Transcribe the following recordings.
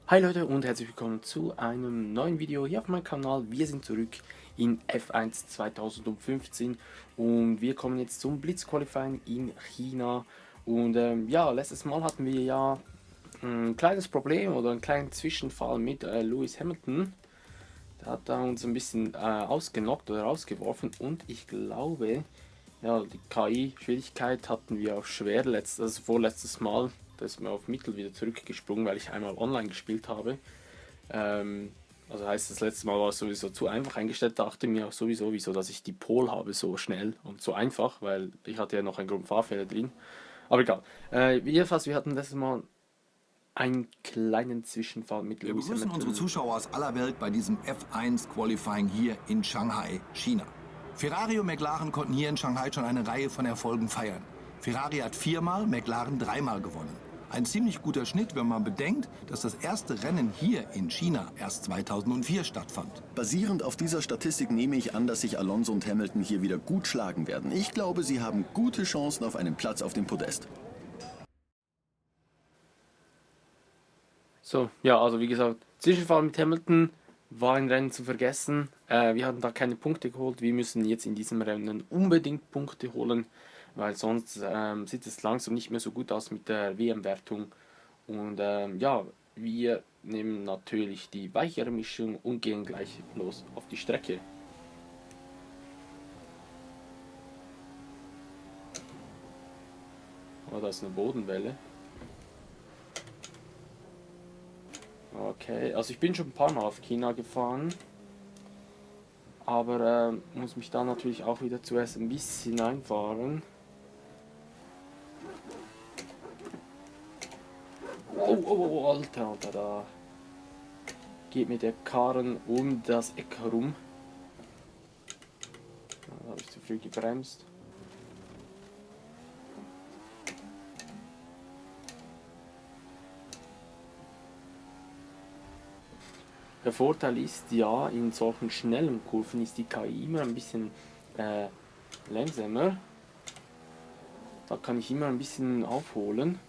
Hi Leute und herzlich willkommen zu einem neuen Video hier auf meinem Kanal. Wir sind zurück in F1 2015 und wir kommen jetzt zum Blitzqualifying in China. Und ja, letztes Mal hatten wir ja ein kleines Problem oder einen kleinen Zwischenfall mit Lewis Hamilton. Der hat da uns ein bisschen ausgenockt oder rausgeworfen und ich glaube, ja, die KI-Schwierigkeit hatten wir auf schwer also vorletztes Mal. Da ist mir auf Mittel wieder zurückgesprungen, weil ich einmal online gespielt habe. Also heißt, das letzte Mal war es sowieso zu einfach eingestellt, dachte mir auch sowieso, wieso, dass ich die Pole habe so schnell und so einfach, weil ich hatte ja noch einen Grundfahrfehler drin. Aber egal. Jedenfalls, wir hatten letztes Mal einen kleinen Zwischenfall mit Wir Lewis begrüßen Hamilton. unsere Zuschauer aus aller Welt bei diesem F1 Qualifying hier in Shanghai, China. Ferrari und McLaren konnten hier in Shanghai schon eine Reihe von Erfolgen feiern. Ferrari hat 4-mal, McLaren 3-mal gewonnen. Ein ziemlich guter Schnitt, wenn man bedenkt, dass das erste Rennen hier in China erst 2004 stattfand. Basierend auf dieser Statistik nehme ich an, dass sich Alonso und Hamilton hier wieder gut schlagen werden. Ich glaube, sie haben gute Chancen auf einen Platz auf dem Podest. So, ja, also wie gesagt, Zwischenfall mit Hamilton war ein Rennen zu vergessen. Wir hatten da keine Punkte geholt. Wir müssen jetzt in diesem Rennen unbedingt Punkte holen, weil sonst sieht es langsam nicht mehr so gut aus mit der WM-Wertung. Und ja, wir nehmen natürlich die weichere Mischung und gehen gleich los auf die Strecke. Oh, da ist eine Bodenwelle. Okay, also ich bin schon ein paar Mal auf China gefahren, aber muss mich da natürlich auch wieder zuerst ein bisschen einfahren. Oh, Alter, da geht mir der Karren um das Eck herum. Da habe ich zu früh gebremst. Der Vorteil ist ja, in solchen schnellen Kurven ist die KI immer ein bisschen langsamer. Da kann ich immer ein bisschen aufholen.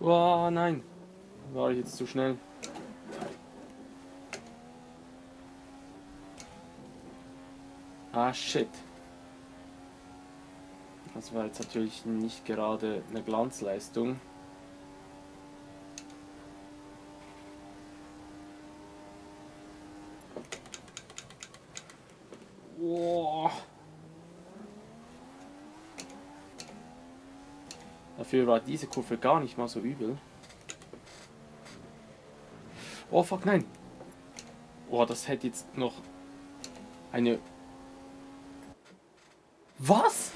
Oh nein, war ich jetzt zu schnell. Ah shit. Das war jetzt natürlich nicht gerade eine Glanzleistung. Oh. Dafür war diese Kurve gar nicht mal so übel. Oh fuck, nein. Oh, das hätte jetzt noch eine... Was?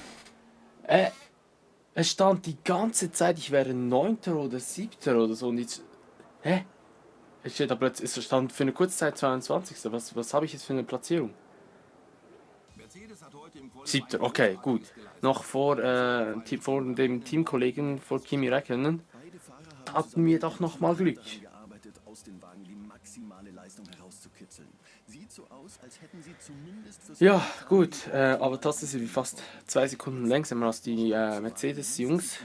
Es stand die ganze Zeit, ich wäre 9. oder 7. oder so und jetzt... Hä? Es steht aber jetzt, es stand für eine kurze Zeit 22. Was habe ich jetzt für eine Platzierung? 7. Okay, gut. Noch vor dem Teamkollegen, vor Kimi Räikkönen, hatten wir doch noch mal Glück. Ja, gut, aber das ist wie fast 2 Sekunden langsamer als die Mercedes-Jungs.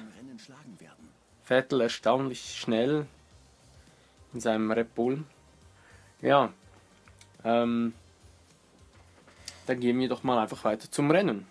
Vettel erstaunlich schnell in seinem Red Bull. Ja, dann gehen wir doch mal einfach weiter zum Rennen.